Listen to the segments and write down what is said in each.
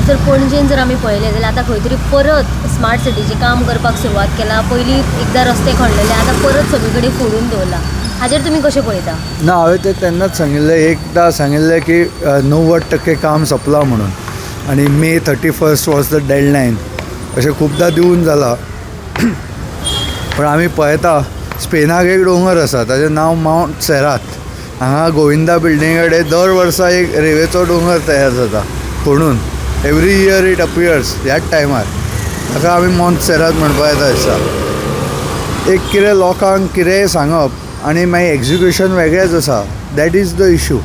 Sir, पणजेन जर आमी पळयलें जाल्यार आतां खंय तरी परत स्मार्ट सिटीचें काम करपाक सुरवात केला. पयलीं एकदां रस्ते खणलेले, आतां परत सगळे कडेन फोडून दवरला. हाजेर तुमी कशें पळयता? ना, हांवें तें तेन्नाच सांगिल्लें, एकदां सांगिल्लें की 90% काम सोंपलां म्हणून आनी May 31st was the deadline अशें खुबदां दिवन जालां. पण आमी पळयता, स्पेनाक एक दोंगर आसा, ताजें नांव मावंट सेरात. हांगा गोविंदा बिल्डिंगे कडेन दर वर्सा एक रेंवेचो दोंगर तयार जाता खणून. Every year it appears ह्याच टायमार. ताका आमी मावंट सेरात म्हणपा येता दिसता. एक कितें लोकांक कितेंय सांगप आनी मागीर एक्जिक्युशन वेगळेंच आसा, that is the issue.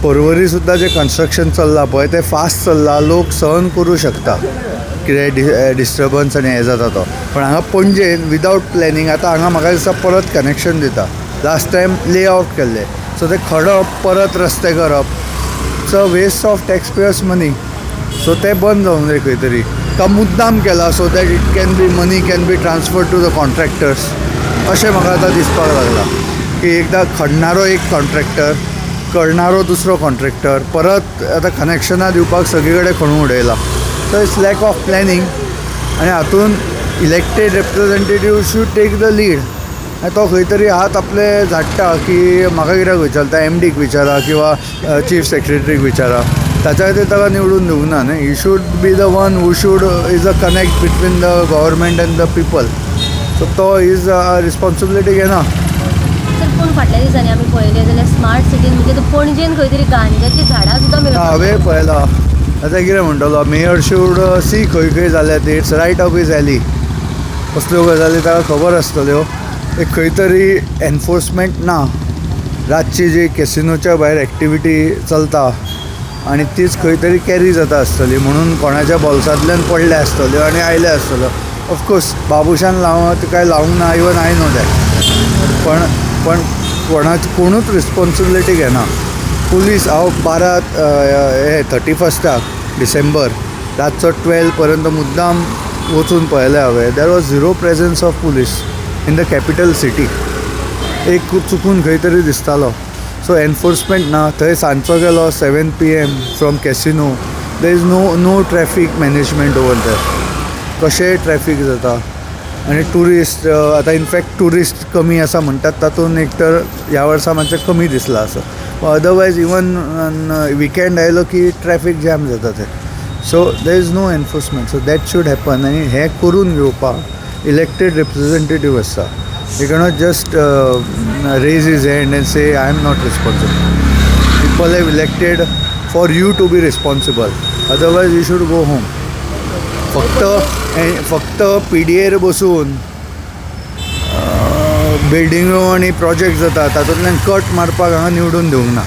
Porvorim सुद्दां जें कन्स्ट्रक्शन चल्लां पळय, तें फास्ट चल्लां. लोक सहन करूं शकता कितें डिस्टर्बन्स आनी हें जाता तो. पण हांगा पणजेन विदावट प्लॅनिंग आतां हांगा म्हाका दिसता परत कनेक्शन दिता. लास्ट टायम लेआवट केल्लें, सो ते खणप, परत रस्ते करप, it's a waste of taxpayers' money. So तें बंद जावंक जाय खंय तरी, का मुद्दाम केला so that it can be money can be transfer to the contractors, अशें म्हाका आतां दिसपाक लागलां की एकदां खणणारो एक कॉन्ट्रॅक्टर, करणारो दुसरो कॉन्ट्रॅक्टर, परत आतां कनेक्शनां दिवपाक सगळे कडेन खणून उडयला. So it's lack of planning आनी हातून elected representative should take the lead आनी तो खंय तरी हात आपले झाडटा की म्हाका कित्याक विचारता, एमडीक विचारा किंवा चीफ सेक्रेटरीक विचारा. ताच्या खातीर ताका निवडून दिवंक ना न्ही. He should be the one who should is a connect between the government and the people. So तो his responsibility घेना. सर, पूण फाटल्या दिसांनी आमी पळयलें जाल्यार स्मार्ट सिटीन म्हणजे तो पणजेन खंय तरी गांजाचीं झाडां सुद्दां मेळपाक हांवें पळयलां. आतां कितें म्हणटलो, मेयर should see खंय खंय जाल्या ती. It's right up his alley. कसल्यो गजाली ताका खबर आसतल्यो. एक खंय तरी एनफोर्समेंट ना. रातची जी कॅसिनोच्या भायर एक्टिविटी चलता आनी तीच खंय तरी कॅरी जाता आसतली, म्हणून कोणाच्या बोल्सांतल्यान पडल्या आसतल्यो आनी आयल्या आसतल्यो. ऑफकोर्स बाबुशान लावं कांय लावंक ना, even I know that. पण कोणूच रिस्पॉन्सिबिलिटी घेना. पुलीस, हांव 12 हे 31 स्टाक डिसेंबर रातचो 12 पर्यंत मुद्दाम वचून पळयलें हांवें. There was zero presence of police in the capital city. एक चुकून खंय तरी दिसतालो. सो एनफोर्समेंट ना थंय. सांजचो गेलो 7 p.m. From casino, there is no traffic management over there. कशेंय ट्रॅफीक जाता आनी ट्युरिस्ट आतां इनफॅक्ट ट्युरिस्ट कमी आसा म्हणटात, तातूंत एक तर ह्या वर्सा मातशें कमी दिसलां असो. अदरवायज इवन विकेंड आयलो की ट्रॅफीक जॅम जाता थंय. So there is no enforcement, so that should happen. आनी हें करून घेवपाक इलेक्टेड रिप्रेझेंटेटीव आसता. You cannot just raise his hand and say, "I am not responsible." People have elected for you to be responsible, otherwise you should go home. फक्त फक्त पीडीएर बसून बिल्डिंगो आनी प्रोजेक्ट जाता, तातूंतल्यान कट मारपाक हांगा निवडून दिवंक ना.